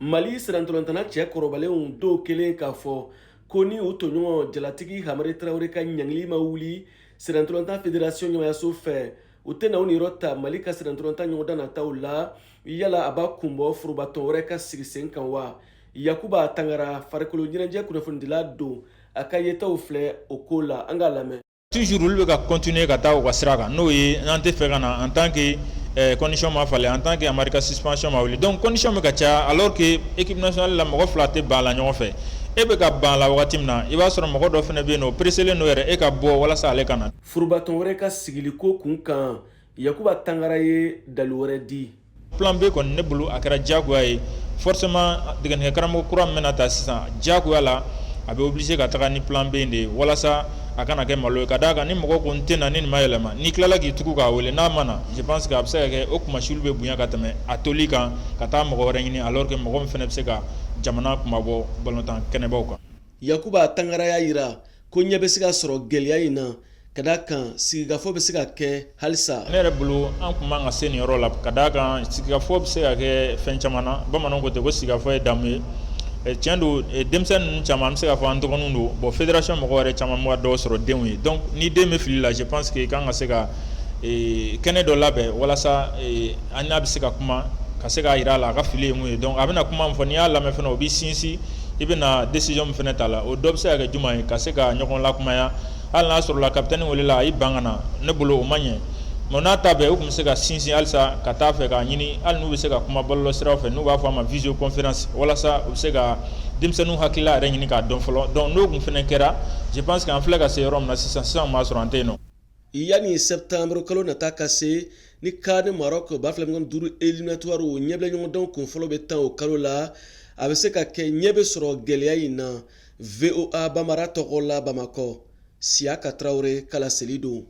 Mali sennantolatanna cɛ kɔrɔbalenw dɔw kelen k'a fɔ ko ni u tɔɲɔgɔn jalatigi Hamari Tarawele ka ɲangili ma wuli sennantolatan fédération ɲɛmayaso fɛ, u tɛna u niyɔrɔ ta Mali ka sennantolatan ɲɔgɔndan nataw la. Yala a b'a kunbɔ forobatɔn wɛrɛ ka sigi sen kan wa? Yakuba Tangara, farikolo ɲɛnajɛ kunnafonidila don, a ka yetaw filɛ o ko la, an k'a lamɛn. Toujours olu bɛ ka continuer ka taa u ka sira kan, n'o ye n'an tɛ fɛ ka na en tant que condition ma falen, en tant que Hamari ka suspension ma wuli. Donc condition bɛ ka caya, alors que équipe nationale la, mɔgɔ fila tɛ ban la ɲɔgɔn fɛ. E bɛ ka ban la wagati min na, i b'a sɔrɔ mɔgɔ dɔ fana bɛ yen nɔ, o pressé len don yɛrɛ e ka bɔ walasa ale ka na. Forobatɔn wɛrɛ ka sigiliko kun kan, Yakuba Tangara ye dalu wɛrɛ di. Plan B kɔni, ne bolo, a kɛra diyagoya ye. Forcément, degeli karamɔgɔ kura min bɛna ta sisan, diyagoya la, a bɛ obligé ka taga ni plan B de ye, walasa a kana kɛ malo ye. Ka d'a kan, ni mɔgɔ ko n tɛ na ni nin ma yɛlɛma, n'i tilala k'i tugu k'a wele, n'a ma na, je pense que a bɛ se ka kɛ o kumasuli bɛ bonya ka tɛmɛ a toli kan ka taa mɔgɔ wɛrɛ ɲini, alors que mɔgɔ min fana bɛ se ka jamana kunmabɔ balontan kɛnɛbaw kan. Yakuba Tangara y'a yira ko ɲɛ bɛ se ka sɔrɔ gɛlɛya in na, ka d'a kan sigikafɔ bɛ se ka kɛ halisa. Ne yɛrɛ bolo, an tun man ka se nin yɔrɔ la, ka d'a kan sigikafɔ bɛ se ka kɛ fɛn caman na. Bamananw ko ten ko sigikafɔ ye damu ye. Tiɲɛ don, denmisɛnnin ninnu caman, an bɛ se k'a fɔ an dɔgɔninw don. Bon, fédération mɔgɔw yɛrɛ caman b'a dɔw sɔrɔ denw ye. Donc ni den bɛ fili la, je pense que i kan ka se ka kɛnɛ dɔ labɛn walasa an n'a bɛ se ka kuma, ka se k'a jira a la a ka fili ye mun ye. Donc a bɛna kuma min fɔ, n'i y'a lamɛn fana, o b'i sinsin, i bɛna décision min fana ta la, o dɔ bɛ se ka kɛ jumɛn ye, ka se ka ɲɔgɔn lakumaya. Hali n'a sɔrɔla capitaine welela, a y'i ban ka na, ne bolo o ma ɲɛ. Mais n'a ta bɛɛ, u tun bɛ se ka sinsin halisa ka taa fɛ k'a ɲini, hali n'u bɛ se ka kuma bɔlɔlɔ siraw fɛ, n'u b'a fɔ a ma visioconférence, walasa u bɛ se ka denmisɛnninw hakilila yɛrɛ ɲini k'a dɔn fɔlɔ. Donc n'o tun fana kɛra, je pense que an filɛ ka se yɔrɔ min na sisan sisan, b'a sɔrɔ an tɛ yen nɔ. Yanni septembre kalo nata ka se, ni CAN Maroc 2025 éliminatoire ɲɛbila ɲɔgɔndanw kun fɔlɔ bɛ tan o kalo la, a bɛ se ka kɛ ɲɛ bɛ sɔrɔ gɛlɛya in na. VOA Bambara tɔgɔ la, Bamakɔ, Siyaka Tarawele ka laseli don.